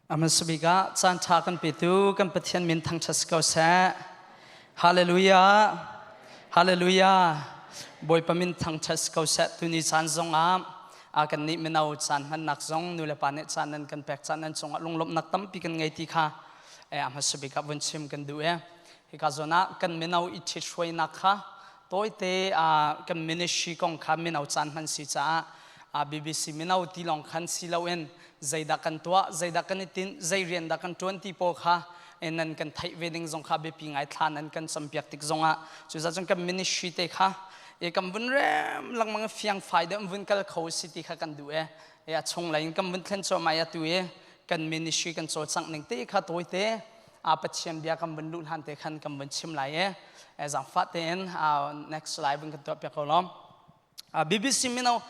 Hmasabik ah caan ṭha kan petu kan Pathian min thangṭhat si ko seh. Hallelujah. Hallelujah. Bawipa min thangṭhat si ko seh. Tuni caan zongah a kan nih mino caan hmannak zong nu le pa nih caan nan kan pek caan nan cungah lunglawmhnak tampi kan ngei ti kha a hmasabik ah vun chim kan duh e. Hika zawn ah kan mino i ṭhithruainak kha tawite kan ministry kong kha mino caan hman si caah BBC mino ti lawng khan si loin zeidah kan tuah zeidah kan i tinh zei rian dah kan ṭuan ti pawl kha nan kan theih ve ding zong kha biapi ngai thla nan kan campiak tik zongah cucaah cun kan ministry te kha e kan vun rem lengmang fiang fai deuh vun kal kho si ti kha kan duh e e a chung lei in kan vun thlen cuahmah ya tu i kan ministry kan cawlcangh ning te kha tawi te a Pathian bia kan vun luh hlan te khan kan vun chim lai e e zangfah tein next slide vun kan tuah piak ko lawm. BBC mino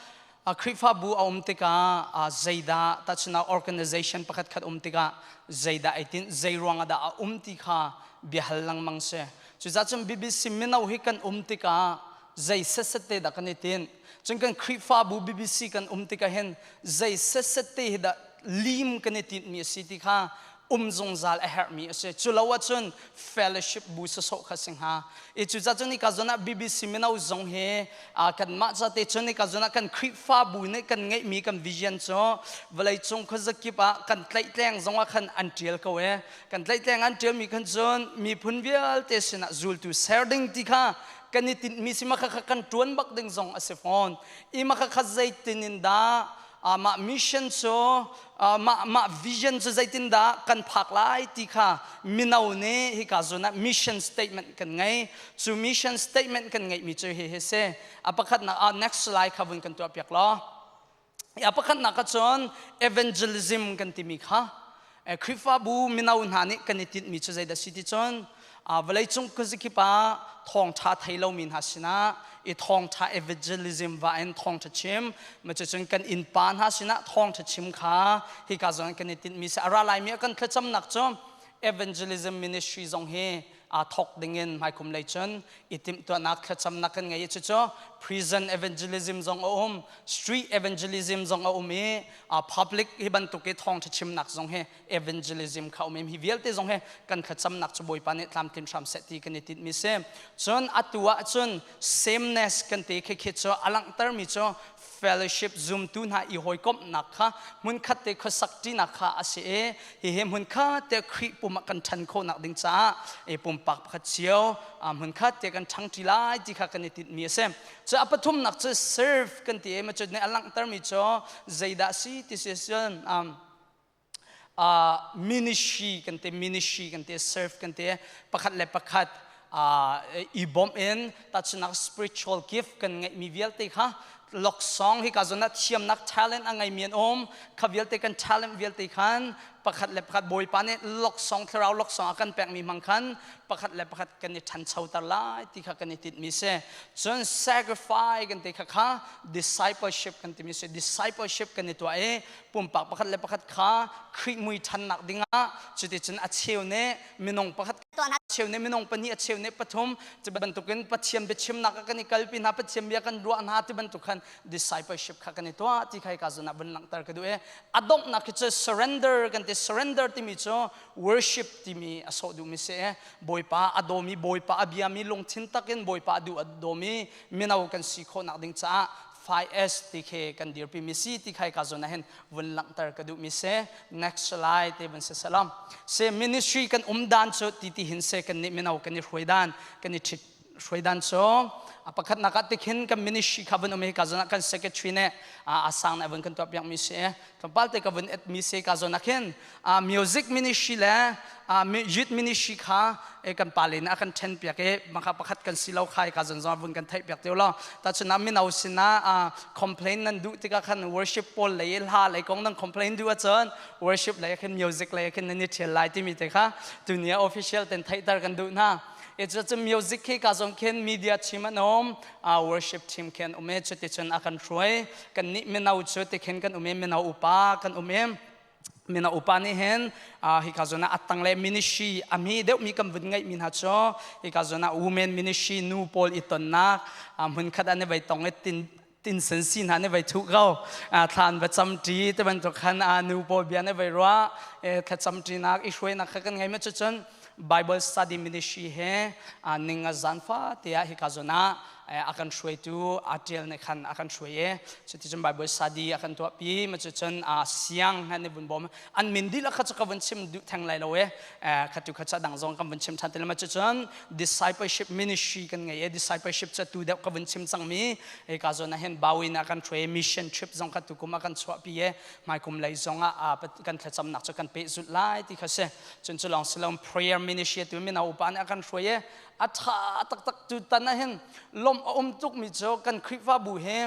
Khrihfabu a um tikah zeidah tahchunhnak organization pakhat khat um tikah zeidah ai tinh zei ruangah dah a um ti kha biahal lengmang si. Cucaah cun BBC mino hi kan um tikah zei setset te dah kan i tinh. Cun kan Khrihfabu BBC kan um tikah hin zei setset te hi dah lim kan i tinhmi a si ti kha um zungzal a herhmi a si. Cu lo ahcun fellowship bu sawsawh kha si hnga. I cucaah cun hika zawn ah BBC mino zong hi kanmah ca te cun hika zawn ah kan Khrihfabu nih kan ngeihmi kan vision cu vawleicung khuazakip ah kan tlaihtleng zong ah khan an ṭial ko e. Kan tlaihtleng an ṭialmi khan cun miphun vialte sinah zultu ser ding ti kha kan i tinhmi si ma kha kha kan ṭuan bak ding zong a si fawn. I ma kha kha zeitin in dah mah mission cu mah mah vision cu zeitindah kan phak lai ti kha mino nih hika zawn ah mission statement kan ngei. Cu mission statement kan ngeihmi cu hi hi si. A pakhatnak ah, next slide kha vun kan tuah piak law. A pakhatnak ah cun evangelism kan timi kha Khrihfabu mino hna nih kan i tinhmi cu zeidah si ti cun vawleicung khuazakip ah thawngṭha thei lomi hna sinah i thawngṭha evangelism va in thawngṭha chim ma cucun kan innpa hna sinah thawngṭha chim kha hika zawn kan i tinhmi si. A ra laimi ah kan thlacamnak cu evangelism ministry zong hi aa thawk dingin hmaikum lei cun i timhtuahnak thlacamnak kan ngei i cucu prison evangelism zong a um, street evangelism zong a um i public hi bantuk i thawngṭha chimnak zong hi evangelism kha um i hi vialte zong hi kan thlacamnak cu Bawipa nih tlamtlin hram seh ti kan i tinhmi si. Cun atu ah cun sameness kan ti khi khi cu a langhtermi cu fellowship, zumtu hna i hawikomhnak kha, hmunkhat te khuasak ṭinak kha a si i hihi hmunkhat te Khrih pum ah kan ṭhan khawhnak ding caah i pumpak pakhat cio hmunkhat te kan ṭhang ṭi lai ti kha kan i tinhmi a si. Cu a pathumnak cu serve kan ti i ma cu nih a langhtermi cu zeidah si ti si cun ministry kan ti, ministry kan ti, serve kan ti, pakhat le pakhat i bawmh in tahchunhnak spiritual gift kan ngeihmi vialte kha, laksawng hi ka zawn ah thiamnak talent a ngeimi an um kha vialte, kan talent vialte khan pakhat le pakhat Bawipa nih laksawng, thlarau laksawng a kan pekmi hmang khan pakhat le pakhat kan i ṭhanchoter lai ti kha kan i tinhmi si. Cun sacrifice kan ti kha kha discipleship kan timi si. Discipleship kan i tuah i pumpak pakhat le pakhat kha Khrih mui ṭhannak dingah cuticun a cheu nih minung pakhat, cheu nih minung pahnih, a cheu nih pathum ti bantukin Pathian biachimnak ah kan i kalpi hna, Pathian bia kan ruah hna ti bantuk khan discipleship kha kan i tuah ti kha hika zawn ah vun langhter ka duh i a donghnak khi cu surrender kan ti. Surrender timi cu worship timi a sawh duhmi si i Bawipa a dawmi, Bawipa a biami, lungthin takin Bawipa a duh a dawmi mino kan si khawhnak ding caah 5S ti khi kan dirpi mi si ti khai ka zawn ah hin vun langhter ka duh mi si. Next slide te vun si salam se. Ministry kan um dan cu ti ti hin se. Kan nih mino kan i hruai dan, kan i ṭhit hruai dan cu a pakhatnak ah tikhin kan ministry kha vun um hi ka zawn ah kan secretary nih a sang na vun kan tuah piak mi si. Tlawmpal te ka vun et mi se. Ka zawn ah khin music ministry le youth ministry kha kan pale nih a kan ṭhen piak i maka pakhat kan si lo khai ka zon zong vun kan theih piak teo lo. Ta chuna mino sinah complain nan duh tikah khan worship pawl lei, hla lei kong nan complain duh ahcun worship lei khin, music lei khin nan i ṭhial lai timi te kha tunia official ten theihter kan duh hna. E cu music khi ka zong khin media team an um, worship team khin um e. Cuticun a kan hruai. Kan nih mino cu tikhin kan um i mino upa kan um i mino upa nih hin hika zawn ah atang le ministry a mi deuh mi kan vun ngeih mi hna cu hika zawn ah women ministry, nu pawl i tonnak hmun khat an i vai tong i tin. Tinsen si hna nih vai thuh ko. Thla an va cam ṭi ti bantuk khan nu pawl bia nih vai ruah. Thlacam ṭinak i hruainak kha kan ngei ma cucun Bible study ministry he ning a zan fa te ah hika zawn ah a kan hruaitu a ṭial nih khan a kan hruai i cuticun Bible study a kan tuahpi ma cucun siang he nih vun bawm an min dihlak kha cu ka vun chim duh theng lai lo e khatu kha ca dang zong kan vun chim ṭhan te ma cucun discipleship ministry kan ngei i discipleship cu tu deuh ka vun chim cangmi hika zawn ah hin bawin a kan hruai mission trip zong kha tukum a kan chuahpi i hmaikum lei zong ah kan thlacamnak cu kan pehzulh lai ti kha si. Cun cu lawng si lo prayer ministry tu mino upa nih a kan hruai i a ṭha taktak. Tu tan ah hin lawmh a um tukmi cu kan Khrihfabu hi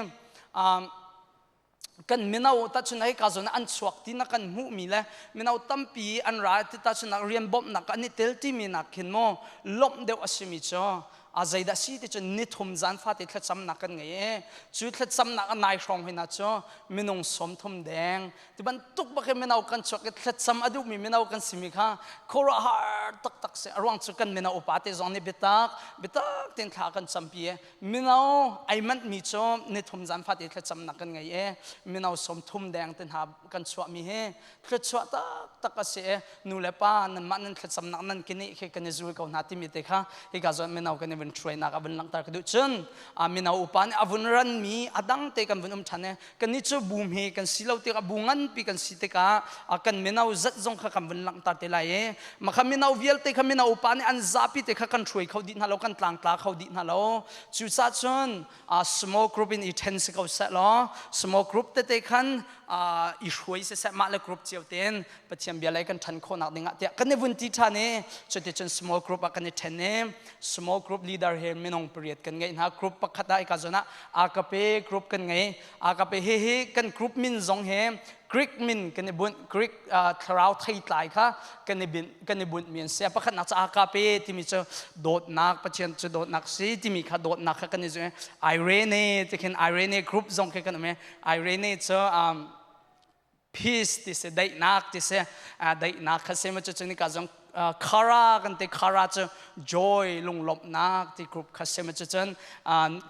kan mino tahchun hei ka zawn an chuak ti na kan hmuhmi le mino tampi an ra ti tahchun rian bawmhnak an i tel timi nak khin maw lawmh deuh a simi cu a zeidah si ti cun nithum zan fate thlacamnak kan ngei i cu thlacamnak a nai hrawng hina cu minung 30 deng ti bantuk bak in mino kan chuak i thlacam a duhmi mino kan simi kha khuaruahhar taktak si. A ruang cu kan mino upa te zong nih biatak biatak tein thla kan campi i mino ai manhmi cu nithum zan fate thlacamnak kan ngei i mino 30 deng te hna kan chuahmi hi thluachuah taktak a si i nu le pa nanmah nan thlacamnak nan kini khi kan i zul ko hna timi te kha hika zawn mino kan i vun hruainak a vun langhter ka duh. Cun mino upa nih a vun ranmi a dang te kan vun um ṭhan i kannih cu bu hme kan si lo tikah bu nganpi kan si tikah kan mino zat zong kha kan vun langhter te lai i makha mino vialte kha mino upa nih an zapi te kha kan hruai kho dih hna lo, kan tlangtla kho dih hna lo. Cucaah cun small group in i ṭhen si ko seh law small group tete khan i hruai siseh, mah le group cio tein Pathian bia lei kan ṭhan khawhnak dingah tiah kan i vun ti ṭhan i cuticun small group ah kan i ṭhen i small group leader he minung pariat kan ngeih hna. Group pakhat ah ika zawn ah agape group kan ngei. Agape hi hi kan group min zong he Greek min kan i bunh, Greek thlarau theitlai kha kan i bin kan i bunh mi an si. Pakhatnak cu agape timi cu dawtnak, Pathian cu dawtnak si timi kha, dawtnak kha kan i zuh. Irene ti khin Irene group zong khi kan um i Irene cu peace ti si, daihnak ti si, daihnak kha si. Ma cu cu ka zong khara kan ti, khara cu joy, lunglawmhnak ti group kha si. Ma cu cun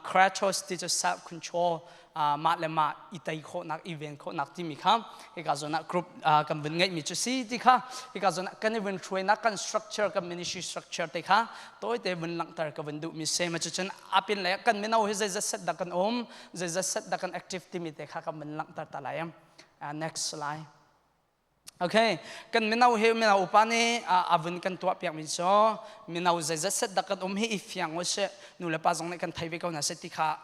kratos ti cu self control, mah le mah i tei khawhnak, i ven khawhnak timi kha hika zawn ah group kan vun ngeihmi cu si ti kha hika zawn ah kan i vun hruainak, kan structure, kan ministry structure te kha tawite vun langhter ka vun duhmi si. Ma cu cun apin le kan mino hi zeizat set dah kan um, zeizat set dah kan active timi te kha kan vun langhter ta lai. Next slide. Okay, kan mino he mino upa nih a vun kan tuah piak mi cu mino zeizat set dah kan um hi i fiang u sih, nu le pa zong nih kan thei ve ko hna seh ti kha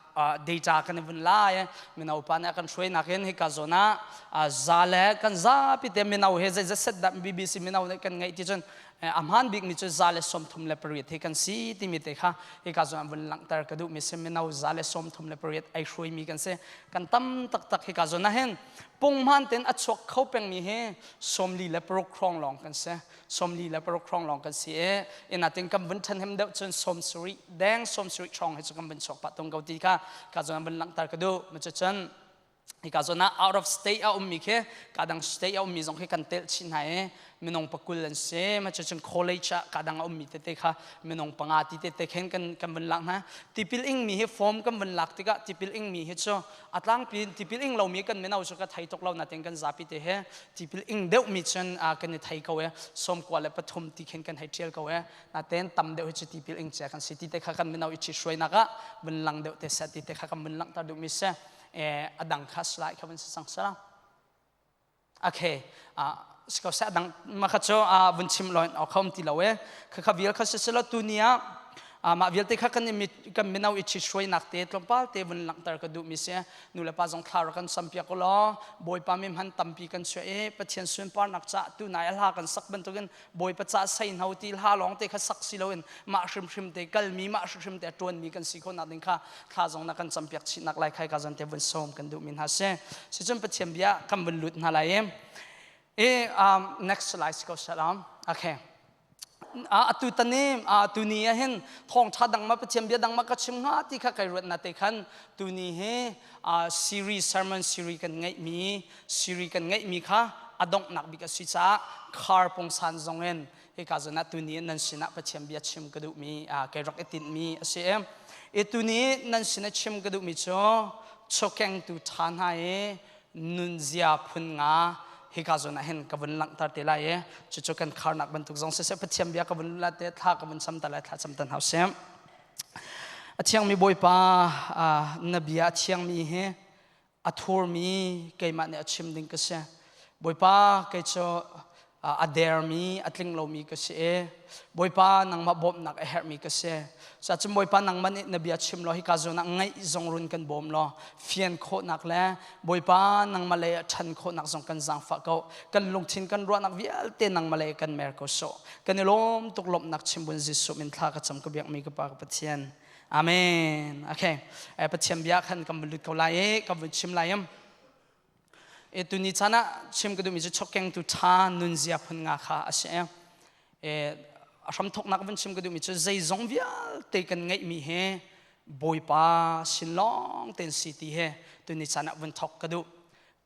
data kan i vun lai. Mino upa nih a kan hruainak in hika zawn ah za le kan zapi te mino he zeizat set dah BBC mino nih kan ngeih ti cun a hmaan bik mi cu 138 hi kan si timi te kha hika zawn ah vun langhter ka duh mi si. Mino 138 ai hruai mi kan si, kan tam taktak. Hika zawn ah hin punghman ten a chuak kho pengmi hi 46 hrawng lawng kan si, 46 hrawng lawng kan si i inatin kan vun ṭhenhem deuh cun 70 deng, 70 hrawng hi cu kan vun chuak pah tung ko ti kha ka zawn vun langhter ka duh. Cucun hika zawn ah out of state a ummi khi, ka dang state a ummi zong khi kan telh chih hna i minung 20 an si. Ma cucun college ah ka dang a ummi tete kha minung 5 ti tete khin kan kan vun lak hna. Tipil ingmi hi form kan vun lak tikah tipil ingmi hi cu a tlangpi in tipil ing lomi kan mino cu ka thei tuk lo natin kan zapi te he tipil ing deuhmi cun kan i thei ko e, 93 ti khin kan hei ṭial ko e. Naten tam deuh hi cu tipil ing cia kan si ti te kha kan mino i ṭhihruainak ah vun lang deuh te seh ti te kha kan vun langhter duhmi si. A dang kha slide kha vun si cang sala. Okay, siko seh dang ma kha cu vun chim loin au khom ti lo e. Kha kha vial kha si lo tu ni ah mah vialte kha kan kan mino i ṭhithruainak te tlawmpal te vun langhter ka duhmi si. Nu le pa zong thla kan sampiak law Bawipa mi hman tampi kan chuah i Pathian sunparnak ca tu nai a hla kan sak bantukin Bawipa ca sei hno ti hla lawng te kha sak si loin mah hrimhrim te kalmi, mah hrimhrim te ṭuanmi kan si khawhnak ding kha thla zong na kan campiak chihnak lai khai ka zon te vun sawm kan duhmi hna si. Sicun Pathian bia kan vun lut hna lai i next slide si ko salam. Okay, atu tani tu ni ah hin thawngṭha dang ma Pathian bia dang ma ka chim hnga ti kha kai ruat na te khan tu ni hi series, sermon series kan ngeihmi, series kan ngeihmi kha a donghnak bik a si caah khar pungsan zong in hika zawn ah tuni nan sinah Pathian bia chim ka duhmi, kai rak i tinhmi a si. I tuni nan sinah chim ka duhmi cu Chawkengtu ṭha hna i nunzia phun nga hika zawn ah hin ka vun langhter te lai i cucu kan kharnak bantuk zong siseh, Pathian bia ka vun lat te thla ka vun sam ta lai. Thla cam tan hau seh. A thiangmi Bawipa, na bia a thiangmi hi a thurmi keimah nih a chim ding ka si. Bawipa, kei cu a dermi, a tling lomi ka si i Bawipa, nangmah bawmhnak a herhmi ka si. Cuacun Bawipa, nangmah nih na bia chim law hika zawn ah ngaih zong run kan bawm law fian khawhnak le Bawipa, nangmah lei ah ṭhan khawhnak zong kan zaangfah ko. Kan lungthin, kan ruahnak vialte nangmah lei kan mer ko sawh. Kan i lawm tuk. Lawmhnak chim bun Jesuh min thla ka cam, ka biakmi ka Pa, ka Pathian. Amen. Okay. Pathian bia khan kan vun lut ko lai i kan vun chim lai im. E tuni chan ah chim ka duhmi cu chawkengtu ṭha nunzia phun nga kha a si. E a hramthawknak vun chim ka duhmi cu zeizong vialte kan ngeihmi he Bawipa sin lawng ten si ti he tuni chan ah vun thawk ka duh.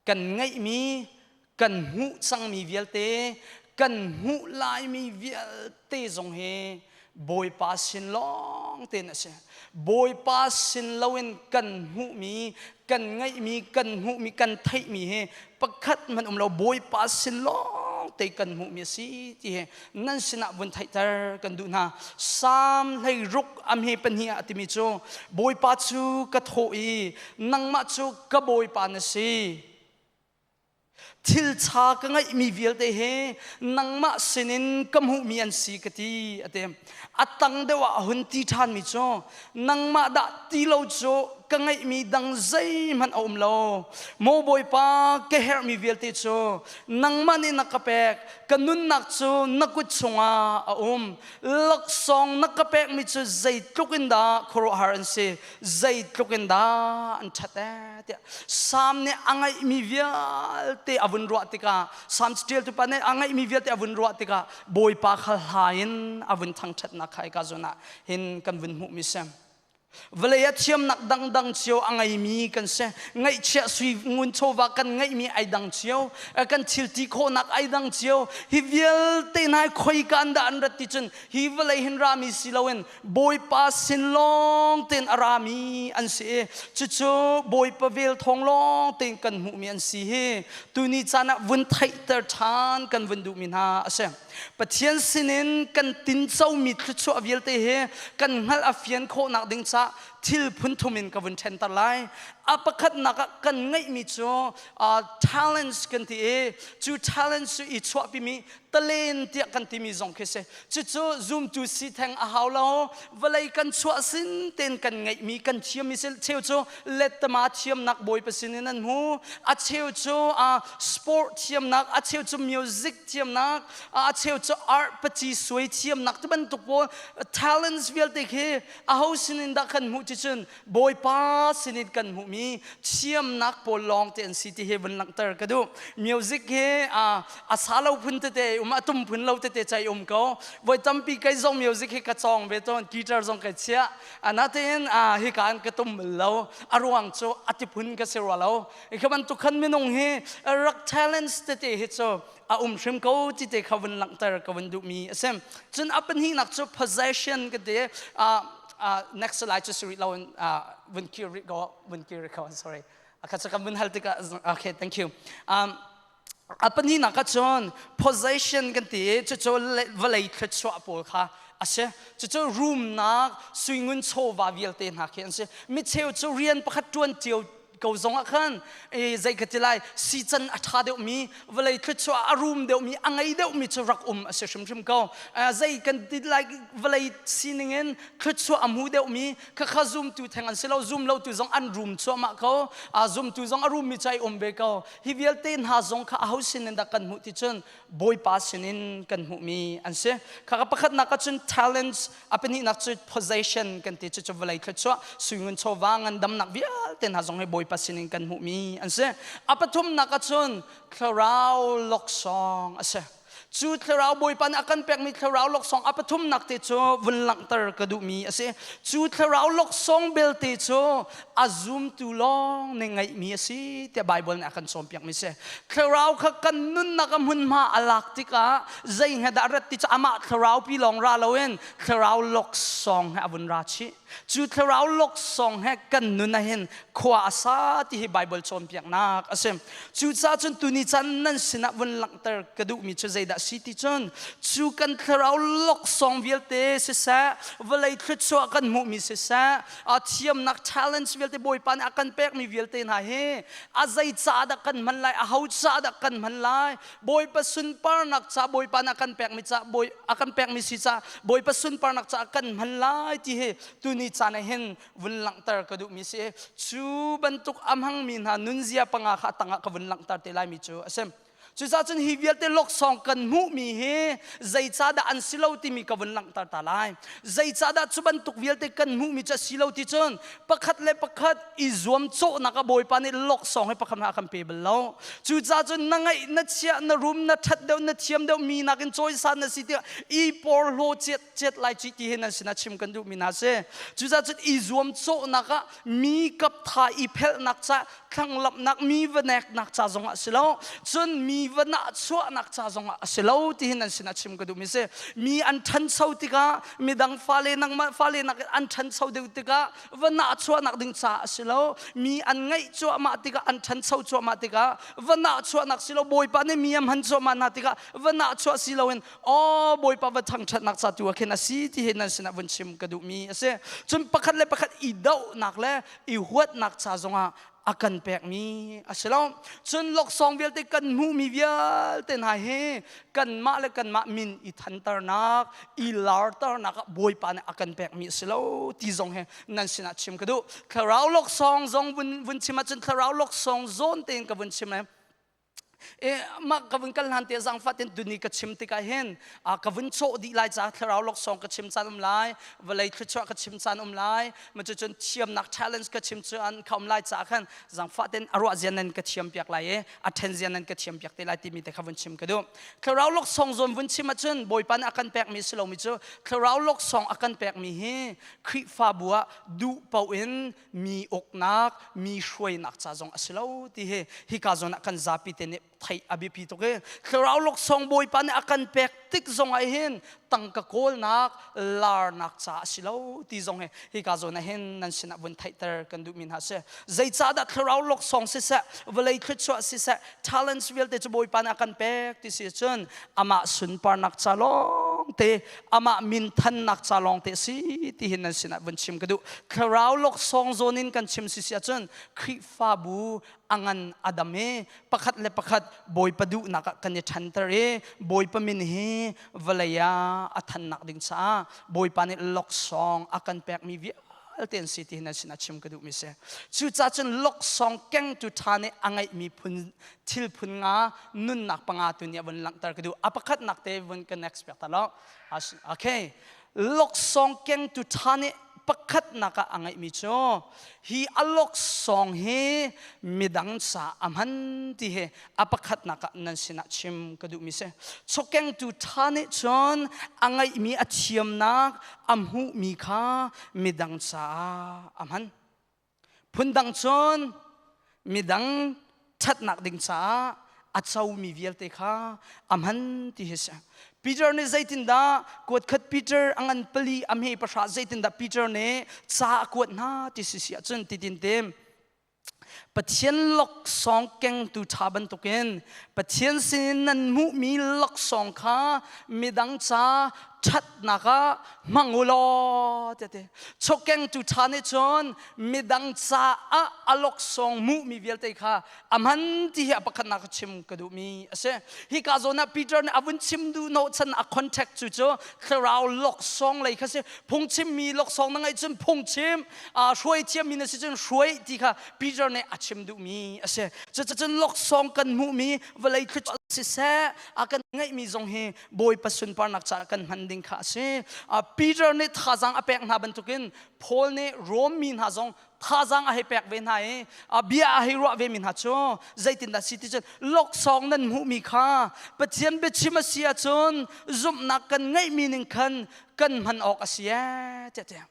Kan ngeihmi, kan hmuh cangmi vialte, kan hmuh laimi vialte zong hi Bawipa sin lawng tein a si. Bawipa sin loin kan hmuhmi, kan ngeihmi, kan hmuhmi, kan theihmi hi pakhat hmanh um lo. Bawipa sin lawng te kan hmuhmi a si ti hi nan sinah vun theihter kan duh hna. Salm 16 a hme pahnih ah a timi cu, Bawipa cu ka thawh i, nangmah cu ka Bawipa na si. Thil ṭha ka ngeihmi vialte hi nangmah sinin ka hmuhmi an si, ka ti, a ti. A tang deuh ah a hun ti ṭhanmi cu, nangmah dah ti lo cu ka ngeihmi dang zeihmanh a um lo. Maw Bawipa, ka herhmi vialte cu nangmah nih na ka pek, ka nunnak cu na kut chungah a um. Laksawng na ka pekmi cu zeitluk in dah khuaruahhar an si, zeitluk in dah an ṭhat ee, tiah Salm nih a ngeihmi vialte a vun ruah tikah, Salm ṭialtu pa nih a ngeihmi vialte a vun ruah tikah, Bawipa kha hla in a vun thangṭhatnak kha hika zawn ah hin kan vun hmuhmi si. Vawlei ah thiamnak dangdang cio a ngeimi kan si. Ngaihchiah sui ngun chawva kan ngeihmi ai dang cio, kan thil ti khawhnak ai dang cio. Hi vialte hna hi khoika an dah an rat ti cun hi vawlei hin rami si loin Bawipa sin lawng tein a rami an si i cucu Bawipa vel thawng lawng tein kan hmuhmi an si hi tuni caan ah vun theihter ṭhan kan vun duhmi hna a si. Pathian sinin kan tincomi thluachuah vialte hi kan hngalh a fian khawhnak ding caah thil phun thum in ka vun ṭhenter lai. A pakhatnak ah kan ngeihmi cu talents kan ti i cu talents cu i chuahpimi talen tiah kan timi zong khi si. Cucu zumtu si theng a hau lo. Vawlei kan chuah sin ten kan ngeihmi, kan thiammi si. Cheu cu lettama thiamnak Bawipa sin in an hmu, a cheu cu sport thiamnak, a cheu cu music thiamnak, a cheu cu art paci suai thiamnak ti bantuk pawl. Talents vialte khi aho sin in dah kan hmuh ti cun Bawipa sinin kan hmuhmi thiamnak pawl lawng te an si ti hi vun langhter ka duh. Music hi a sa lo phun tete um, a tum phun lo tete chai um ko. Voi tampi kei zong music hi ka cawng ve tawn, guitar zong kai chiah. Anatein hi ka an ka tum lo. A ruang cu a ti phun ka si rua lo. Hi bantuk khan minung hi rak talents tete hi cu a um hrim ko ti te kha vun langhter ka vun duhmi a si. Cun a pahnihnak cu possession ka ti. Next slide cu siri lo in vun kir rih ko, vun kir rih ko, sorry. Kha cu kan vun hal tikah, okay, thank you. A pahnihnak ah cun possession kan ti. Cucu vawlei thluachuah pawl kha a si. Cucu rumnak, suingun chawva vialte hna khi an si. Micheu cu rian pakhat ṭuan cio ko zong ah khan zei ka ti lai, sican a ṭha deuhmi, vawlei thluachuah a rum deuhmi, a ngei deuhmi cu rak um a si hrimhrim ko. Zei kan ti lai, vawlei sining in thluachuah a hmu deuhmi khakha zumtu theng an si lo, zum lotu zong an rum cuahmah ko, zumtu zong a rummi cu ai um ve ko. Hi vialte hna zong kha aho sin in dah kan hmuh ti cun Bawipa sinin kan hmuhmi an si. Khaka pakhatnak ah cun talents, a pahnihnak cu possession kan ti, cucu vawlei thluachuah, suingun chawva, ngandamnak vialte hna zong hi Bawipa sinin kan hmuhmi an si. A pathumnak ah cun thlarau laksawng a si. Cu thlarau Bawipa nih a kan pekmi thlarau laksawng a pathumnak te cu vun langhter ka duhmi a si. Cu thlarau laksawng belte cu a zumtu lawng nih ngeihmi a si tiah Baibal nih a kan cawnpiakmi a si. Thlarau kha kan nunnak a hmunhma a lak tikah zei he dah rat ti cu amah thlarau pi lawng ra loin thlarau laksawng he a vun ra chih. Cu thlarau laksawng he kan nun ahhin khua a sa ti hi Baibal cawnpiaknak a si. Cucaah cun tuni caan nan sinah vun langhter ka duhmi cu zeidah si ti cun cu kan thlarau laksawng vialte siseh, vawlei thluachuah kan hmuhmi siseh, a thiamnak challenge vialte Bawipa nih a kan pekmi vialte hna hi a zei ca dah kan hman lai, a ho ca dah kan hman lai, Bawipa sunparnak ca Bawipa nih a kan pekmi ca Bawi a kan pekmi si ca Bawipa sunparnak ca kan hman lai ti hi tuni caan ah hin vun langhter ka duhmi si. Cu bantuk a hmangmi hna nunzia panga kha a tangah ka vun langhter te laimi cu a si. Cucaah cun hi vialte laksawng kan hmuhmi hi zeicahdah an si lo timi ka vun langhter ta lai. Zeicahdah cu bantuk vialte kan hmuhmi cu a si lo ti cun pakhat le pakhat i zuamcawhnak ah Bawipa nih laksawng hi pakhat hmanh a kan pe bal lo. Cucaah cun na ngeih, na chiah, na rum, na ṭhat deuh, na thiam deuh mi nakin cawisan na si tiah i porhlaw ciat ciat lai ci ti hi nan sinah chim kan duhmi hna si. Cucaah cun i zuamcawhnak ah mi kaptha i phelhnak ca thlanglamhnak mi va neknak ca zongah a si lo cun mi va nahchuahnak ca zongah a si lo ti hi nan sinah chim ka duhmi si. Mi an ṭhancho tikah midang fale nangmah fale nakin an ṭhancho deuh tikah va nahchuahnak ding ca a si lo. Mi an ngaih cuahmah tikah an ṭhancho cuahmah tikah va nahchuahnak si lo Bawipa nih mi a hman cuahmah hna tikah va nahchuah si loin aw Bawipa va thangṭhatnak ca tu ah khin a si ti hi nan sinah vun chim ka duhmi a si. Cun pakhat le pakhat i dohnak le i huatnak ca zongah a kan pekmi a si lo. Cun laksawng vialte kan hmuhmi vialte hna hi kanmah le kanmah min i thanternak, i larternak ah Bawipa nih a kan pekmi a si lo ti zong hi nan sinah chim ka duh. Thlarau laksawng zong vun, vun chim ahcun thlarau laksawng zawn tein ka vun chim lai. E, mah ka vun kal hlan te zangfah ten tuni ka chim tikah hin ka vun chawh dih lai ca thlarau laksawng ka chim caan um lai vawlei thluachuah ka chim caan um lai ma cu cun thiamnak challenge ka chim caan kha um lai ca khan zangfah ten a ruah zian nan ka thiam piak lai i a then zian nan ka thiam piak te lai timi te kha vun chim ka duh thlarau laksawng zawn vun chim ahcun bawipa nih a kan pekmi si lomi cu thlarau laksawng a kan pekmi hi Khrihfabu ah duh paoh in mi uknak mi hruainak ca zong a si lo ti hi hika zawn ah kan zapi te nih theih a biapi tuk i thlarau laksawng bawipa nih a kan pek tik zong ah hin tangka kawlnak larnak ca a si lo ti zong hi hika zawn ah hin nan sinah vun theihter kan duhmi hna si. Zeicahdah thlarau laksawng siseh vawlei thluachuah siseh talents vialte cu bawipa nih a kan pek ti si cun amah sunparnak ca lawng te amah min thannak ca lawng te si ti hin nan sinah vun chim ka duh. Thlarau laksawng zawn in kan chim si si ahcun Khrihfabu a ngan a dam i pakhat le pakhat Bawipa duhnak ah kan i ṭhanter i Bawipa min hi vawlei ah a thannak ding caah Bawipa nih laksawng a kan pekmi vialte an si ti hin nan sinah chim ka duhmi si. Cucaah cun laksawng kengtu ṭha nih a ngeihmi phun thil phun nga nunnak panga tu nih a vun langhter ka duh. A pakhatnak te vun ka next piak ta lo. Okay. Laksawng kengtu ṭha nih pakhatnak ah a ngeihmi cu hi a laksawng hi midang ca a hman ti hi a pakhatnak ah nan sinah chim ka duhmi si. Chawkengtu ṭha nih cun a ngeihmi a thiamnak a hmuhmi kha midang caah a hman. Phundang cun midang ṭhatnak ding caah a comi vialte kha a hman ti hi si. Peter nih zeitindah kuatkhat Peter a ngan pali a hme pahra zeitindah Peter nih ca a kuat hna ti si si ahcun titin tim Pathian laksawng kengtu ṭha bantukin Pathian sinin nan hmuhmi laksawng kha midang ca ṭhatnak ah hmang u law tiah ti. Chawkengtu ṭha nih cun midang caah a laksawng hmuhmi vialte kha a hman ti hi a pakhatnak ka chim ka duhmi a si. Hika zawn ah Peter nih a vun chim duh hnawhchan a contact cu cu thlarau laksawng lei kha si. Phungchimmi laksawng na ngeih cun phungchim, hruai thiammi na si cun hruai ti kha Peter nih a chim duhmi a si. Cucun laksawng kan hmuhmi vawlei thluachuah siseh a kan ngeihmi zong hi Bawipa sunparnak caah kan hman ding kha a si. Peter nih thazaang a pek hna bantukin Paul nih Rom mi hna zong Thazang a hei pek ve hna i bia a hei ruah ve mi hna cu zeitindah si ti cun loksawng nan hmuhmi kha Pathian biachim a si ahcun zumhnak kan ngeihmi ning khan kan hman awk a si ee tiah tiah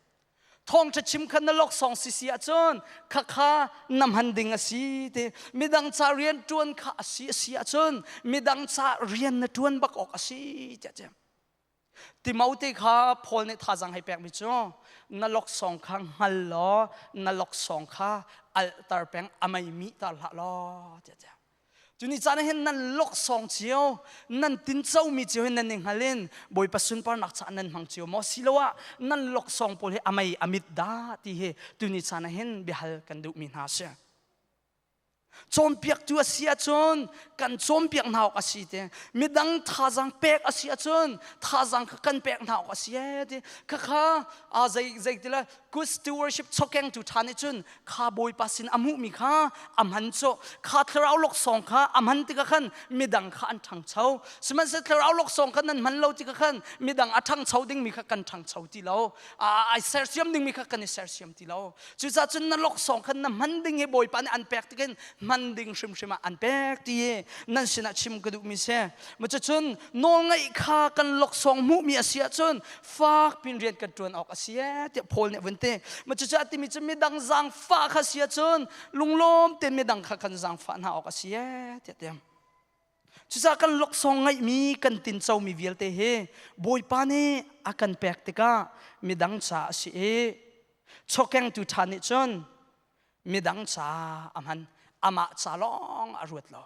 thawngṭha chim khan na loksawng si si ahcun khakha na hman ding a si ti. Midang ca rian ṭuan kha a si a si ahcun midang ca rian na ṭuan bak awk a si tiah tiah Timote kha Paul nih thazang hei pekmi cu na loksawng kha hngal law na loksawng kha alhter peng a mei mi tar hlah law tiah tiah. Tuni caan ah hin nan loksawng cio nan tincomi cio hin nan i hngal in Bawipa sunparnak caah nan hmang cio maw siloah nan loksawng pawl hi a mei a mit dah ti hi tuni caan ah hin biahal kan duhmi hna a si. Cawnpiaktu a si ahcun kan cawnpiak hna awk a si te. Midang thazaang pek a si ahcun thazaang kha kan pek hna awk a si ee ti. Khakha a zei zei ti le good stewardship chokengtu ṭha nih cun kha Bawipa sin a hmuhmi kha a hman cu kha thlarau laksawng kha a hman tikah khan midang kha an ṭhangcho. Sihmanhsehlaw thlarau laksawng kha nan hman lo tikah khan midang a ṭhangcho dingmi kha kan ṭhangcho ti lo. Ai sersiam dingmi kha kan i sersiam ti lo. Cucaah cun na laksawng khan na hman ding hi Bawipa nih an pek tikin hman ding hrimhrim ah an pek ti hi nan sinah chim ka duhmi si. Cucun nawlngaih kha kan laksawng hmuhmi a si ahcun fak pin rian kan ṭuan awk a si ee tiah Paul nih a vun ti. Cucaah timi cu midang zaangfah kha si ahcun lunglawm tein midang kha kan zaangfah hna awk a si ee tiah ti. Cucaah kan laksawng ngeihmi kan tincomi vialte hi Bawipa nih a kan pek tikah midang ca a si i chawkengtu ṭha nih cun midang ca a hman, amah ca lawng a ruat lo.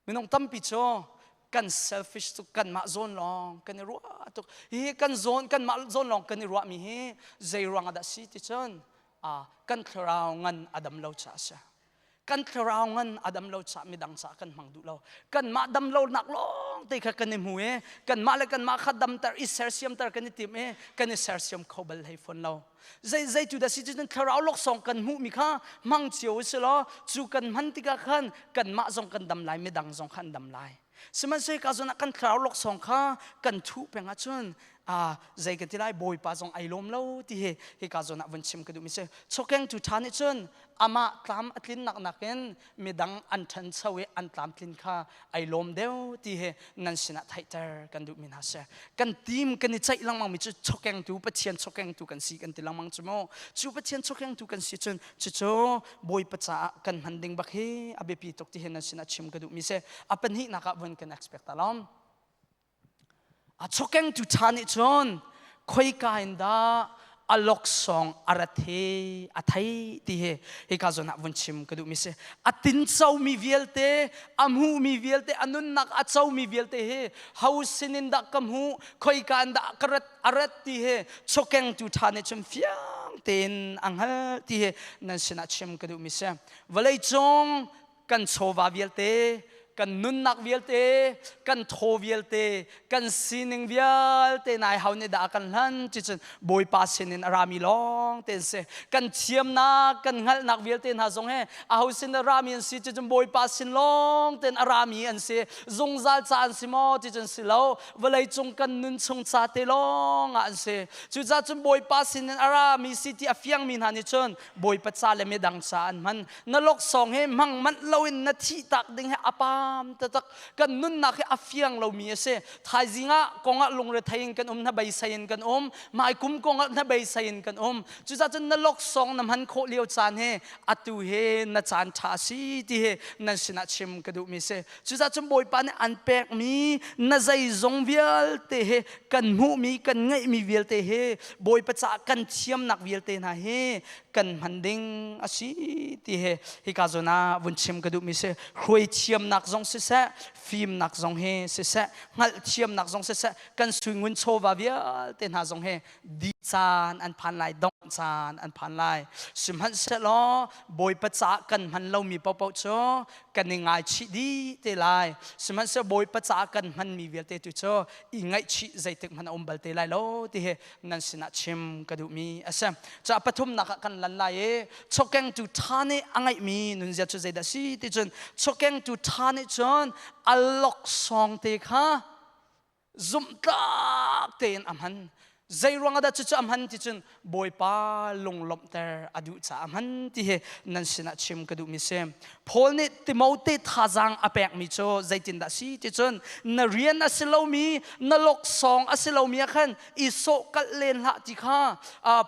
Minung tampi cu kan selfish tuk, kanmah zawn lawng kan i ruah tuk. Hihi kan zawn, kanmah zawn lawng kan i ruahmi hi zei ruang ah dah si ti cun kan thlarau ngan a dam lo caah a si. Kan thlarau ngan a dam lo caah midang caah kan hmang duh lo. Kanmah dam lonak lawng te kha kan i hmu i kanmah le kanmah kha damter i sersiamter kan i tim i kan i sersiam kho bal hlei fawn lo. Zei zei tu dah si cun thlarau laksawng kan hmuhmi kha hmang cio u si law cu kan hman tikah khan kanmah zong kan dam lai midang zong kha an dam lai. Sihmanhsehlaw ka zawn ah kan thlarau laksawng kha kan thuh peng ahcun zei kan ti lai Bawipa zong ai lawm lo ti hi hika zawn ah vun chim ka duhmi si. Chawkengtu ṭha nih cun amah tlam a tlinnak nakin midang an ṭhancho i an tlamtlin kha ai lawm deuh ti hi nan sinah theihter kan duhmi hna si. Kan team kan i ceih lengmang mi cu chawkengtu Pathian chawkengtu kan si kan ti lengmang cu mu. Cu Pathian chawkengtu kan si cun cucu Bawipa caah kan hman ding bak hi a biapi tuk ti hi nan sinah chim ka duhmi si. A pahnihnak ah vun kan expect ta lawm. A chawkengtu ṭha nih cun khoika in dah a laksawng a rat hi a thei ti hi hika zawn ah vun chim ka duhmi si. A tincomi vialte, a hmuhmi vialte, a nunnak a comi vialte hi ho sinin dah ka hmuh, khoika in dah ka rat, a rat ti hi chawkengtu ṭha nih cun fiang tein a hngalh ti hi nan sinah chim ka duhmi si. Vawleicung kan chawva vialte, kan nunnak vialte, kan thaw vialte, kan sining vialte nai hau nih dah a kan hlan ti cun Bawipa sinin a rami lawng te an si. Kan thiamnak, kan hngalhnak vialte hna zong he aho sin a rami an si ti cun Bawipa sin lawng tein a rami an si. Zungzal ca an si maw ti cun si lo. Vawlei cung kan nun chung ca te lawng ah an si. Cucaah cun Bawipa sinin a rami si ti a fiangmi hna nih cun Bawipa ca le midang ca an hman. Na laksawng hi hmang manh loin na thih tak ding hi a pam taktak. Kan nunnak hi a fiang lomi a si. Thaizing ah kongah lungrethei in kan um, na beisei in kan um. Hmaikum kongah na beisei in kan um. Cucaah cun na laksawng na hman khawh lio caan hi atu hi na caan ṭha a si ti hi nan sinah chim ka duhmi si. Cucaah cun Bawipa nih an pekmi na zeizong vialte hi kan hmuhmi kan ngeihmi vialte hi Bawipa caah kan thiamnak vialte hna hi kan hman ding a si ti hi hika zawn ah vun chim ka duhmi si. Hruai thiamnak zong siseh, fimnak zong hi siseh, hngalh thiamnak zong siseh, kan suingun chawva vialte hna zong hi di caan an phan lai, dongh caan an phan lai. Sihmanhsehlaw Bawipa caah kan hman lomi paohpaoh cu kan i ngaichih dih te lai. Sihmanhsehlaw Bawipa caah kan hmanmi vialte tu cu i ngaihchih zeitik hmanh a um bal te lai lo ti hi nan sinah chim ka duhmi a si. Ca pathumnak ah kan lan lai i chawkengtu ṭha nih a ngeihmi nunzia cu zeidah si ti cun chawkengtu ṭha nih cun a laksawng te kha zumhtlak tein a hman. Zei ruang ah dah cucu a hman ti cun Bawipa lunglawmhter a duh caah a hman ti hi nan sinah chim ka duhmi si. Paul nih Timote thazaang a pekmi cu zeitindah si ti cun na rian a si lomi na loksawng a si lomi ah khan i sawhkalh len hlah ti kha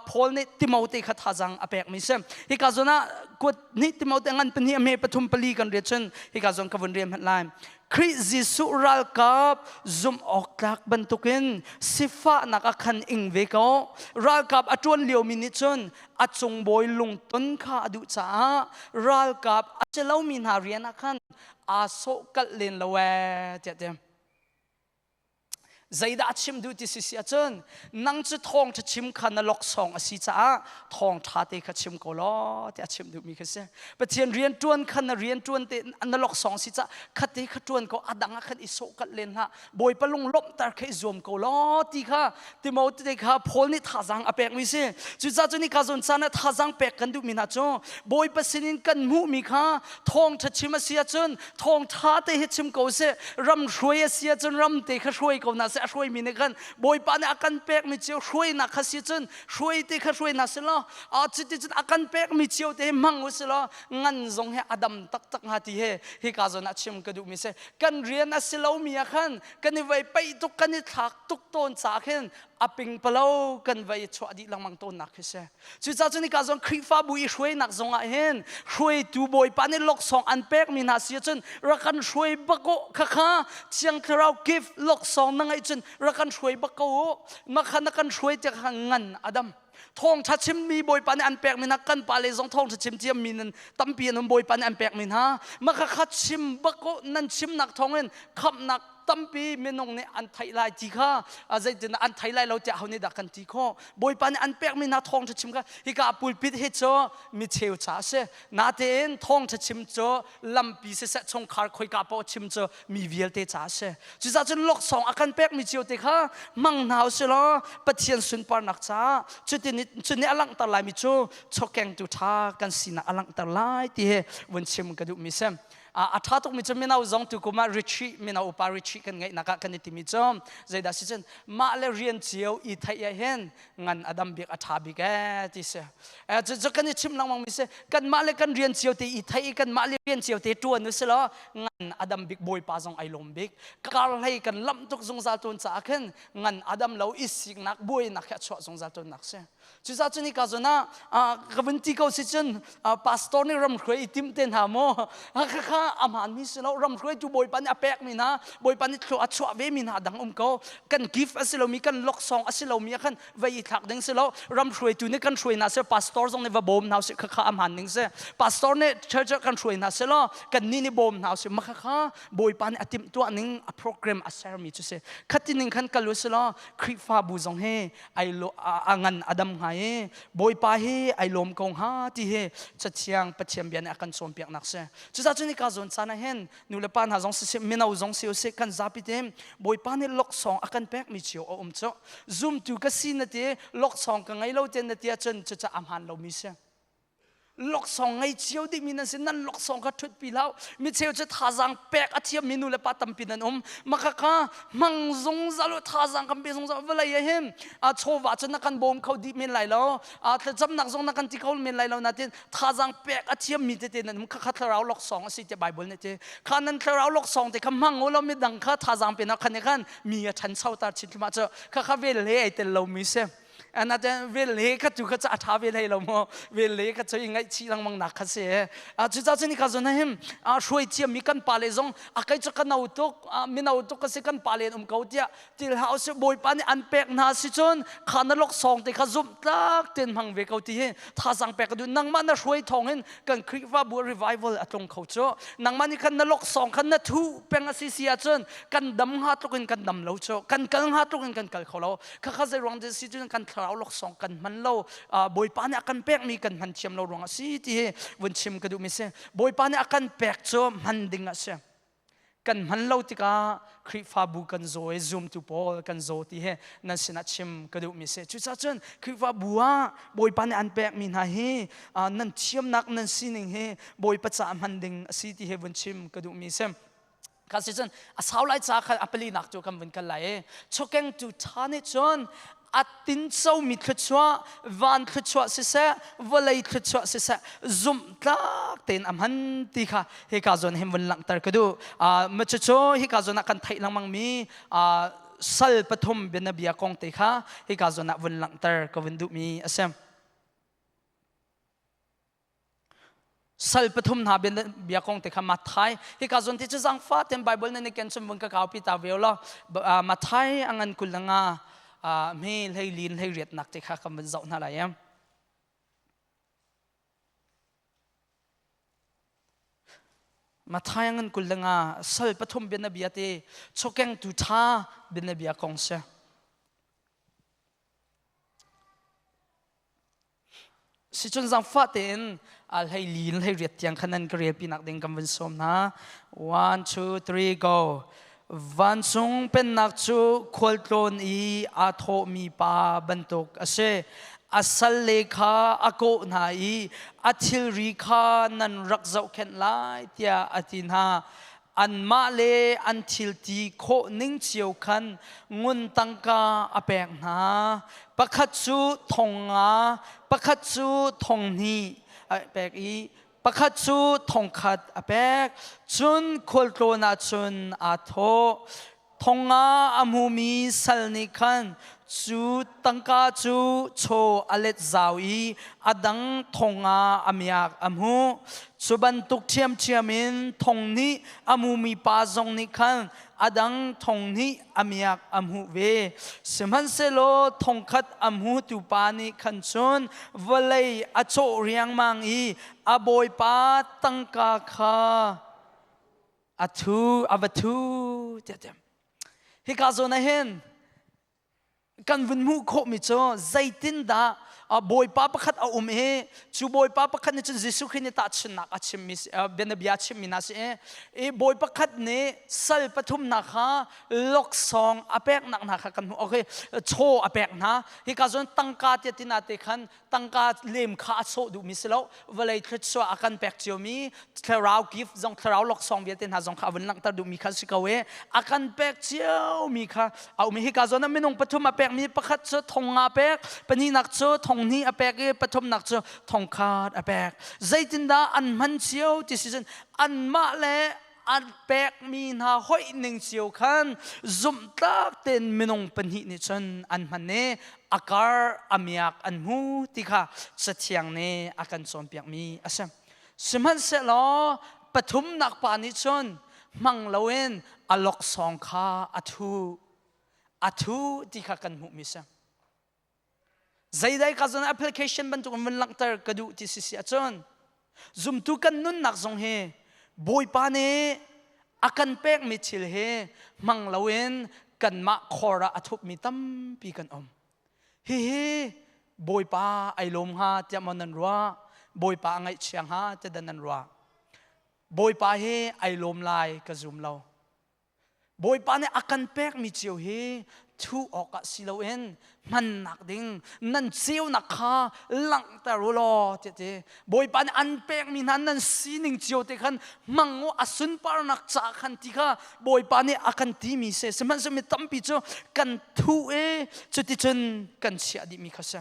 Paul nih Timote kha thazaang a pekmi si. Hika zawn ah kuat hnih Timote ngan pahnih a hme pathum pali kan riat cun hika zawn ka vun rian hmanh lai. Khrih Jesuh ralkap zumh awk tlak bantukin sifahnak ah khan ing ve ko. Ralkap a ṭuan liomi nih cun a cungbawi lungton kha a duh caah ralkap a si lomi hna rian ah khan aa sawhkalh len lo ee tiah ti. Zeidah a chim duh ti si si ahcun nang cu thawngṭha chim kha na loksawng a si caah thawngṭha te kha chim ko law tiah a chim duhmi kha si. Pathian rian ṭuan kha na rian ṭuan te na loksawng si caah khate kha ṭuan ko a dang ah khan i sawhkalh len hlah. Bawipa lunglawmhter kha i zuam ko law ti kha Timote te kha Paul nih thazaang a pekmi si. Cucaah cun hika zawn caan ah thazaang pek kan duhmi hna cu Bawipa sinin kan hmuhmi kha thawngṭha chim a si ahcun thawngṭha te hi chim ko seh ram hruai a si ahcun ram te kha hruai ko hna seh a hruaimi nih khan bawipa nih a kan pekmi cio hruainak kha si cun hruai te kha hruai hna seh law cuti cun a kan pekmi cio te hi hmang u sih law ngan zong he a dam taktak hnga ti he hika zawn ah chim ka duhmi si kan rian a si lomi ah khan kan i vei paih tuk kan i thlak tuk tawn ca khin a pingpalo kan vei chuah dih lengmang tawnnak khi si Cucaah cun hika zong Khrihfabu i hruainak zong ah hin hruaitu Bawipa nih laksawng an pekmi hna si ahcun rak kan hruai bak u khakha Thiang Thlarau gift laksawng na ngeih cun rak kan hruai bak ko u mah kha na kan hruai tiah kha ngan a dam thawngṭha chimmi Bawipa nih an pekmi hna kan pale zong thawngṭha chim thiammi nan tampi an um Bawipa nih an pekmi hna mah kha kha chim bak u nan chimnak thawngin khamhnak tampi minung nih an theih lai ti kha zeitin an thei lai lo tiah ho nih dah kan ti khawh Bawipa nih an pekmi hna thawngṭha chim kha hika pulpit hi cu micheu ca a si natein thawngṭha chim cu lampi siseh chungkhar khoika paoh chim cu mi vialte ca a si cucaah cun loksawng a kan pekmi cio te kha hmang hna usih law Pathian sunparnak caah cutin cun nih a langhter laimi cu chawkengtu ṭha kan sinak a langhter lai ti hi vun chim ka duhmi si A ṭha tukmi cu mino zong tukum ah retreat mino upa retreat kan ngeihnak ah kan i timi cu zeidah si cun mah le rian cio i theih ah hin ngan a dam bik a ṭha bik ee ti si. Cu kan i chim lengmang mi si kanmah le kan rian cio te i theih i kanmah le rian cio te ṭuan u si law ngan a dam bik Bawipa zong ai lawm bik. Kar hlei kan lamh tuk zungzal tawn caah khin ngan a dam lo i siknak buainak hi a chuah zungzal tawnnak si. Cucaah cun hika zawn ah ka vun ti ko si cun pastor nih ramhruai i tim te hna maw khakha a hmaanmi si lo ramhruaitu bawipa nih a pekmi hna bawipa nih thlua a chuah ve mi hna dang um ko kan gift a si lomi kan loksawng a si lomi ah khan vei i thlak ding si lo ramhruaitu nih kan hruai hna seh pastor zong nih va bawm hna usih khakha a hmaan ning si pastor nih church kan hruai hna seh law kan nih nih bawm hna usih mah khakha bawipa nih a timhtuah ning a program a sermi cu si khati ning khan kal u si law Khrihfabu zong hi ai lo a ngan a dam hnga i Bawipa hi ai lawm ko hnga ti hi cathiang Pathian bia nih a kan cawnpiaknak si. Cucaah cun hika zawn caan ah hin nu le pa hna zong siseh mino zong si usih kan zapi te Bawipa nih laksawng a kan pekmi cio a um cu. Zumtu ka si na ti laksawng ka ngei lo te na ti ahcun cucaah a hmaan lomi si. Laksawng ngei cio dihmi nan si nan laksawng kha ṭhutpi hlah mi cheu cu thazaang pek a thiammi nu le pa tampi nan um maka kha hmang zungzal u thazaang kan pe zungzal vawlei ah hin a chawva cu na kan bawm kho dih men lai lo a thlacamnak zong na kan ti kho men lai lo natin thazaang pek a thiammi tete nan um kha kha thlarau laksawng a si tiah Bible nih ti kha nan thlarau laksawng te kha hmang u law midang kha thazaang pe na khan khan mi a ṭhanchoter chin thluahmah cu kha kha vel he ai tel lomi si Ana te vel he kha tu kha cha tha vel hei lo mo vel le kha choi ngai chi langmang nak kha se a chu cha chuni ka zon him a hruai thiam mi kan pa le zong a kai chu ka no tuk mino tuk ka si kan pa le um ko tia til hau se bawipa nih an pek hna si cun kha na lok song te kha zum tlak ten hmang ve ko ti hi thazang pek du nangmah na hruai thong in kan Khrihfabu revival a tlung kho chu nangmah nih khan na lok song khan na thu peng a si si ahcun kan dam hnga tluk in kan dam lo chu kan kal hnga tluk in kan kal kho lo Khakha zei ruang si cun kan thlarau laksawng kan hman lo Bawipa nih a kan pekmi kan hman thiam lo ruang a si ti hi vun chim ka duhmi si Bawipa nih a kan pek cu hman ding a si kan hman lo tikah Khrihfabu kan zaw i zumtu pawl kan zaw ti hi nan sinah chim ka duhmi si cucaah cun Khrihfabu ah Bawipa nih an pekmi hna hi nan thiamnak nan sining hi Bawipa caah hman ding a si ti hi vun chim ka duhmi si Kha si cun a sau lai ca kha a palinak cu kan vun kal lai i chawkengtu ṭha nih cun A tincomi thluachuah, van thluachuah siseh, vawlei thluachuah siseh, zumhtlak tein a hman ti kha hika zawn hin vun langhter ka duh. Ma cucu hika zawn ah kan theih lengmangmi sal pathum bianabia kong te kha hika zawn ah vun langhter ka vun duhmi a si. Sal pathum hna bia kong te kha Matthai hika zawn ti cu zangfa ten Bible nan i ken chun vun ka kaupi ta ve law. Matthai a ngan 25 hme hlei lin hlei riat nak te kha kan vun zoh hna lai em. Matthai a ngan 25 sal pathum bianabia te chokeng tu tha bianabia kong si. Sicun zaangfah tein hlei li in hlei riat tiang khan nan ka relpi nak ding kan vun sawm hna. One, two, three, go. Vancung pennak cu khualtlawn i aa thawhmi pa bantuk a si. A salle kha a kawh hna i a thilri kha nan rak zohkhenh lai tiah a ti hna. Anmah le an thil ti khawh ning cio khan ngun tangka a pek hna. Pakhat cu thong nga, pakhat cu thong hnih a pek i pakhat cu thong khat a pek. Cun khualtlawn ah cun aa thawh. Thong nga a hmumi sal nih khan cu tangka cu chaw a let zau i a dang thong nga a miak a hmuh. Cu bantuk ṭhiamṭhiam in thong hnih a hmumi pa zong nih khan a dang thong hnih a miak a hmuh ve. Sihmanhsehlaw thong khat a hmutu pa nih khan cun vawlei a cawh riangmang i a bawipa tangka kha a thu a va thu tiah tiam. Hika zawn ah hin kan vun hmuh khawhmi cu zeitindah bawipa pakhat a um i cu bawipa pakhat nih cun Jesuh Khrih nih tahchunhnak a chimmi bianabia a chimmi hna si i bawi pakhat nih sal pathum hna kha laksawng a peknak hna kha kan hmuh. Okay, chaw a pek hna. Hika zawn tangka tiah tina te khan tangka lem kha a sawh duhmi si lo. Vawlei thluachuah a kan pek ciomi thlarau gift zong thlarau laksawng vialte hna zong kha a vun langhter duhmi kha si ko e. A kan pek ciomi kha a um. Hika zawn ah minung pathum a pekmi pakhat cu thong nga pek, pahnihnak cu thong hnih a pek i pathumnak cu thong khat a pek. Zeitindah an hman cio ti si cun anmah le an pekmi hna hoih ning cio khan zumhtlak tein minung pahnih nih cun an hman i a kar a miak an hmu ti kha Cathiang nih a kan cawnpiakmi a si. Sihmanhsehlaw pathumnak pa nih cun hmang loin a laksawng kha a thuh. A thuh ti kha kan hmuhmi a si. Zeidai ka zon application bantuk in vun langhter ka duh ti si si ahcun zumtu kan nunnak zong hi Bawipa nih a kan pekmi thil hi hmang loin kanmah khor ah a thupmi tampi kan um. Hihi Bawipa ai lawm hnga tiah maw nan ruah? Bawipa a ngaihchia hnga tiah dah nan ruah? Bawipa hi ai lawm lai ka zum lo. Bawipa nih a kan pekmi cio hi thuh awkah si loin hmannak ding nan ceunak kha langhter u law tiah ti. Bawipa nih an pekmi hna nan sining cio te khan hmang u, a sunparnak ca khan ti kha Bawipa nih a kan timi si. Sihmanhsehlaw mi tampi cu kan thuh i cuticun kan chiah dihmi kha si.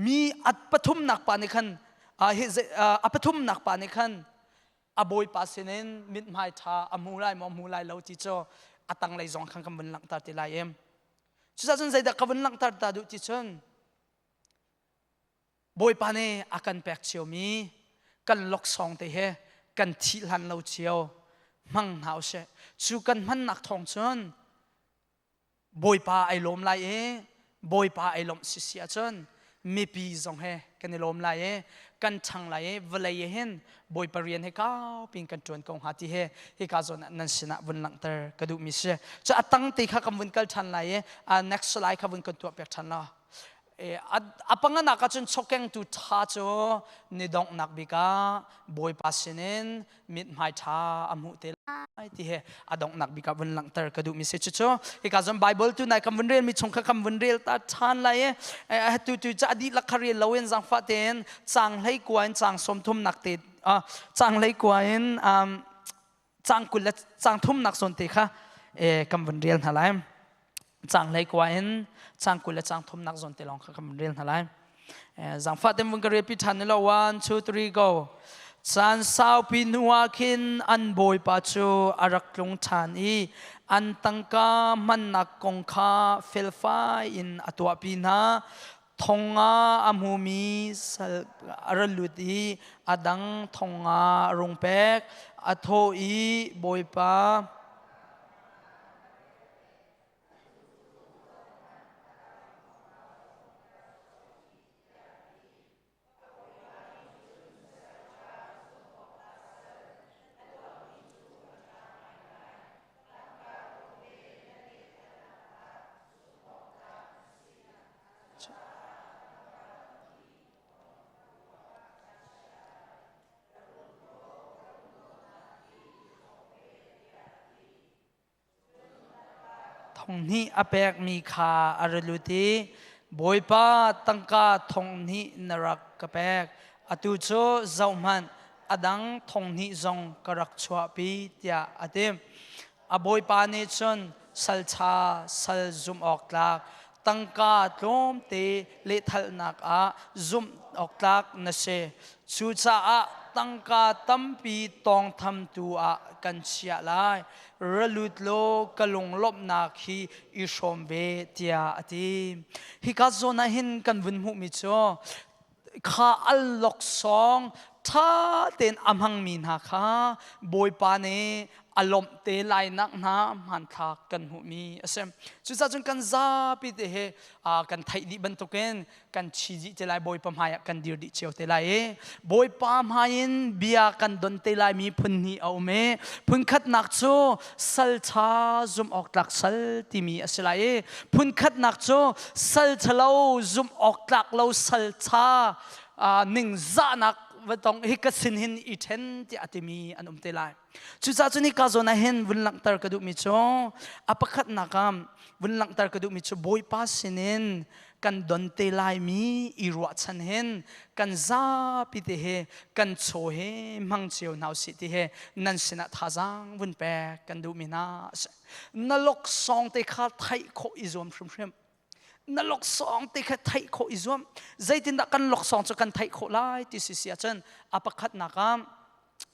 Mi a pathumnak pa nih khan a pathumnak pa nih khan a bawipa sinin mithmai ṭha a hmu lai maw hmu lai lo ti cu a tanglei zong khan kan vun langhter ti lai em. Cucaah cun zeidah ka vun langhter ta duh ti cun Bawipa nih a kan pek ciomi kan laksawng te he kan thih hlan lo cio hmang hna usih. Cu kan hmannak thawng cun Bawipa ai lawm lai i Bawipa ai lawmh sisi ahcun mipi zong he kan i lawm lai i kan ṭhang lai i vawlei hin Bawipa rian he kau pin kan ṭuan ko hnga ti he hika zawn ah nan sinah vun langhter ka duhmi si. Cu a tang te kha kan vun kal ṭhan lai i next slide kha vun kan tuah piak ṭhan la. A panganak ahcun chawkengtu ṭha cu ni donghnak bik ah Bawipa sinin mithmai ṭha a hmuh te lai ti he a donghnak bik ah vun langhter ka duhmi si. Cucu hika zawn Bible tu nai kan vun relmi chung kha kan vun rel ta ṭhan lai i tu tu ca dihlak kha rel loin zaangfah tein caang 19 in caang 30 nak te caang 19 in caang 20 le caang thumnak zawn te kha kan vun rel hna lai. Cang hlei kua in cang 20 le cang thumnak zawn te lawng kha kan rel hna lai. Zangfah tem vun ka rel pi ṭhan lo. One, two, three, go. Caan saupi hnu ah khin an bawipa cu a rak tlung ṭhan i an tangka hmannak kong kha felfai in a tuahpi hna. Thong nga a hmumi sal a ra lut i a dang thong nga a rung pek. A thawh i, Bawipa, Thong hnih a pekmi kha a ra lut i, Bawipa, tangka thong hnih na rak ka pek. Atu cu zohhmanh, a dang thong hnih zong ka rak chuahpi, tiah a ti. A bawipa nih cun, Sal ṭha, sal zumh awk tlak, tangka tlawmte lehthalnak ah zumh awk tlak na si. Cucaah tangka tampi tawngthamtu ah kan chiah lai. Ra lut law ka lunglawmhnak hi i hrawm ve, tiah a ti. Hika zawn ah hin kan vun hmuhmi cu kha al laksawng ṭha tein a hmangmi hna kha Bawipa nih a lawmh te lainak hna hmanthlak kan hmuhmi a si. Cucaah cun kan zapi te he kan theih dih bantukin kan chi dih te lai. Bawipa hmai ah kan dir dih cio te lai i Bawipa hmai in bia kan don te lai mi phun hnih a um i phun khatnak cu sal ṭha zumh awk tlak sal timi a si lai i phun khatnak cu sal ṭhalo zumh awk tlak lo sal ṭha ningzahnak va tong hi ka sin hin i ṭhen tiah a timi an um te lai. Cucaah cun hika zawn ah hin vun langhter ka duhmi cu a pakhatnak ah vun langhter ka duhmi cu Bawipa sinin kan don te laimi i ruahchan hin kan zapi te he kan chaw he hmang cio hna usih ti he nan sinah thazaang vun pek kan duhmi hna a si. Na laksawng te kha theih khawh i zuam hrimhrim. Na laksawng te kha theih khawh i zuam. Zeitindah kan laksawng cu kan theih khawh lai ti si si ahcun a pakhatnak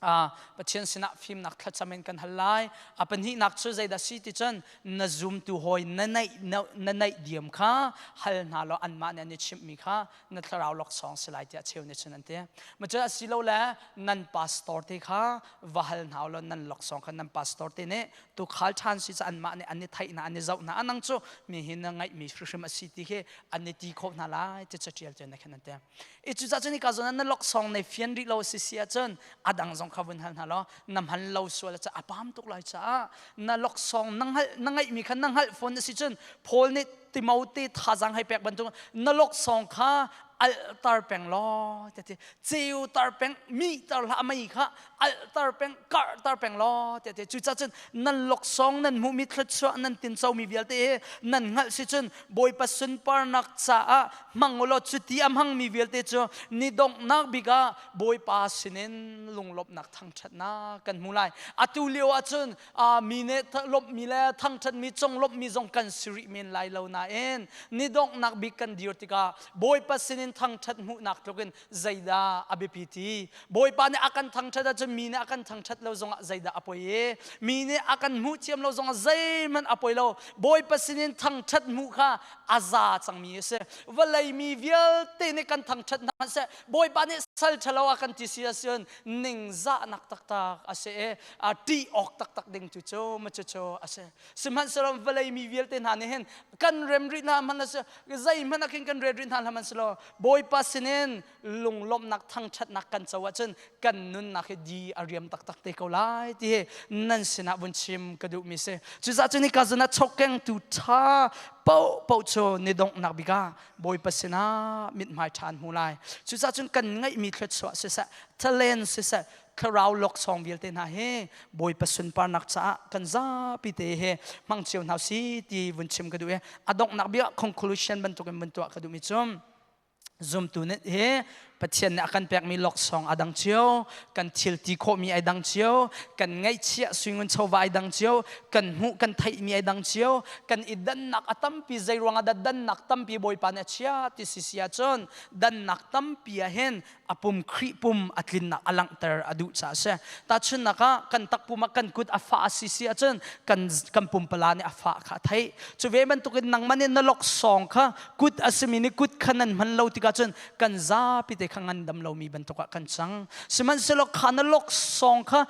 ah Pathian sinah fimnak thlacam in kan hal lai. A pahnihnak cu zeidah si ti cun na zumtu hawi na naih diam kha hal hna law anmah nih an i chimhmi kha na thlarau laksawng si lai tiah cheu nih cun an ti. Macun asilole nan pastor te kha va hal hna law nan laksawng kha nan pastor te nih tuukhal ṭhan si cu anmah nih an i theih hna, an i zoh hna, anang cu mi hi na ngaihmi hrimhrim a si ti khi an i ti khawh hna lai ti caṭial cu na khan an ti. I cucaah cun hika zawn ah na laksawng nei fian rih lo si si ahcun a dang zong kha vun hal hna law na hman lo sual ah a pam tuk lai caah na laksawng na hngalh na ngeihmi kha na hngalh fawn a si cun Paul nih Timote thazaang hei pek bantuk na laksawng kha alhter peng law ti ceu tar peng mi tar hlah mei kha alhter peng karhter peng law ti ti. Cucaah cun nan laksawng nan hmuhmi thluachuah nan tincomi vialte hi nan hngalh si cun Bawipa sunparnak caah hmang u law cuti a hmangmi vialte cu ni donghnak bik ah Bawipa sinin lunglawmhnak thangṭhatnak kan hmu lai. Atu lio ah cun mi nih lawmhmi le thangṭhatmi conglawmhmi zong kan si rih men lai lo nain ni donghnak bik kan dir tikah Bawipa sinin thangṭhat hmuhnak tlukin zeidah a biapi ti? Bawipa nih a kan thangṭhat ahcun mi nih a kan thangṭhat lo zongah zeidah a poi i mi nih a kan hmuh thiam lo zongah zeihmanh a poi lo. Bawipa sinin thangṭhat hmuh kha a za cangmi a si. Vawlei mi vialte nih kan thangṭhat hna hmanhseh Bawipa nih sal ṭhalo a kan ti si ahcun ningzahnak taktak a si i a ṭih awk taktak ding tu cu ma cucu a si. Sihmanhsehlaw vawlei mi vialte hna nih hin kan rem rih hna hmanh a si, zeihmanh ah khin kan rel rih hna hlah hmanhsehlaw Bawipa sinin lunglawmhnak thangṭhatnak kan co ahcun kan nunnak hi di a riam taktak te ko lai ti hi nan sinah vun chim ka duhmi si. Cucaah cun hika zawn ah chawkengtu ṭha paohpaoh cu ni donghnak bik ah Bawipa sinah mithmai ṭha an hmu lai. Cucaah cun kan ngeihmi thluachuah siseh, talent siseh, thlarau laksawng vialte hna hi Bawipa sunparnak caah kan zapi te he hmang cio hna si ti vun chim ka duh i a donghnak bik ah conclusion bantukin vun tuah ka duhmi cu zumtu nih hi. Pathian nih a kan pekmi laksawng a dang cio, kan thil ti khawhmi ai dang cio, kan ngaihchiah suingun chawva ai dang cio, kan hmuh kan theihmi ai dang cio, kan i dannak a tampi. Zei ruangah dah dannak tampi Bawipa nih a chia ti si si ahcun, dannak tampi ah hin a pum Khrih pum a tlinnak a langhter a duh caah a si. Tahchunhnak ah, kan takpum ah kan kut a fah a si si ahcun kan kan pumpala nih a fah kha a theih. Cu ve bantukin nangmah nih na laksawng kha kut a simi nih kut kha nan hman lo tikah cun kan zapi te kha ngandam lomi bantuk ah kan cang. Sihmanhsehlaw kha na laksawng kha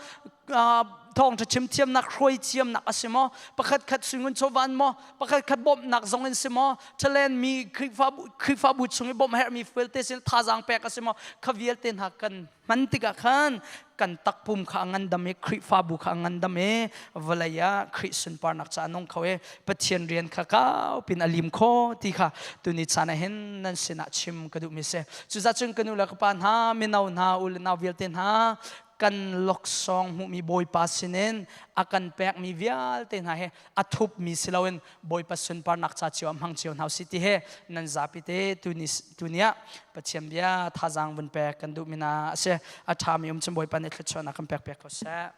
thawngṭha chim thiamnak, hruai thiamnak a si maw, pakhat khat suingun chawvan maw, pakhat khat bawmhnak zong in si maw, ṭhalen mi Khrihfabu Khrihfabu chung i bawmh herhmi vialte sin thazaang pek a si maw, kha vialte hna kan hman tikah khan kan takpum kha a ngandam i Khrihfabu kha a ngandam i vawlei ah Khrih sunparnak ca a nung kho i Pathian rian kha kau pin a lim kho ti kha tuni caan ah hin nan sinah chim ka duhmi si. Cucaah cun ka nu le ka pa hna, mino hna, u le nau vialte hna, kan laksawng hmuhmi Bawipa sinin a kan pekmi vialte hna he a thupmi si loin Bawipa sunparnak ca cio ah hmang cio hna usih ti he nan zapi te tuni tuni ah Pathian bia thazaang vun pek kan duhmi hna a si. A ṭhami um cun Bawipa nih thluachuahnak kan pek piak ko seh.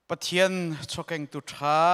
Pathian chawkengtu ṭha.